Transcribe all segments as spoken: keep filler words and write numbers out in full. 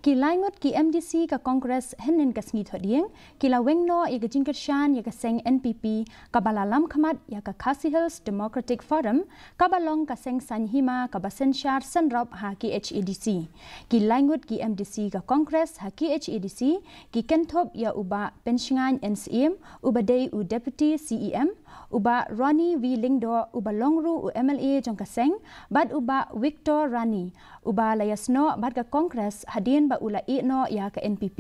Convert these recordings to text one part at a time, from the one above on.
Ki laingut ki M D C ka Congress hynnin ka sngi Thohdieng ki la weng noh ïa ka jingkyrshan ïa ka seng N P P kaba la lamkhmat ïa ka Khasi Hills Democratic Forum kaba long ka seng saiñ hima kaba synshar synrop ha K H A D C. Ki laingut ki M D C ka Congress ha K H A D C ki kynthup ïa u Bah Penshngaiñ N Syiem uba dei u Deputy C E M, u Bah Ronnie V Lyngdoh uba long ruh u M L A jong ka seng, bad u Bah Victor Rani uba la ïasnoh bad ka Congress hadien ba u la ïeh noh ïa ka N P P.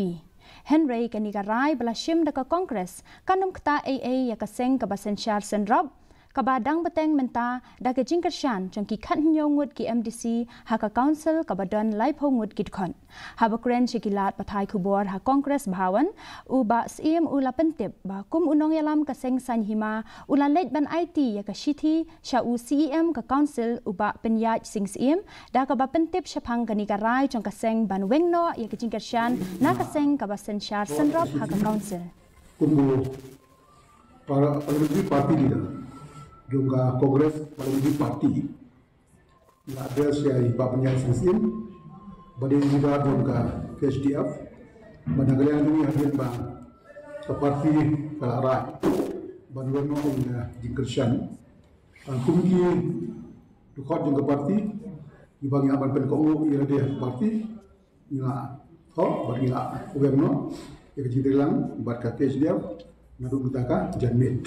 Hynrei kane ka rai ba la shim da ka Congress kan ym ktah ei ei ïa ka seng kaba synshar synrop kaba dang bteng mynta da ka jingkyrshan jong ki khathynñiew ngut ki M D C ha ka Council kaba don laiphew ngut ki dkhot. Haba kren sha ki lad pathai khubor ha Congress Bhawan, u Bah Syiem u la pyntip ba kum u nongïalam ka seng saiñ hima u la leit ban aiti ïa ka shithi sha u C E M ka Council u Bah Pynïaid Sing Syiem da kaba pyntip shaphang kane ka rai jong ka seng ban weng noh ïa ka jingkyrshan na ka seng kaba synshar synrop ha ka Council. Kum u para-, parliamentary party leader jong ka Congress parliamentary party, nga address ïa i Bah Pynïaid Sing Syiem ba dei leader jong ka K H D F, ba na ka liang jong ngi hadien ba ka party ka la rai ban weng noh ïa ka jingkyrshan. Ah, kum ki dkhot jong ka party, ngi ba ngi hap ban pynkohnguh ïa lade ha ka party, ngi la thoh bad ngi la weng noh ïa ka jingtreilang bad ka K H D F naduh mynta ka janmiet.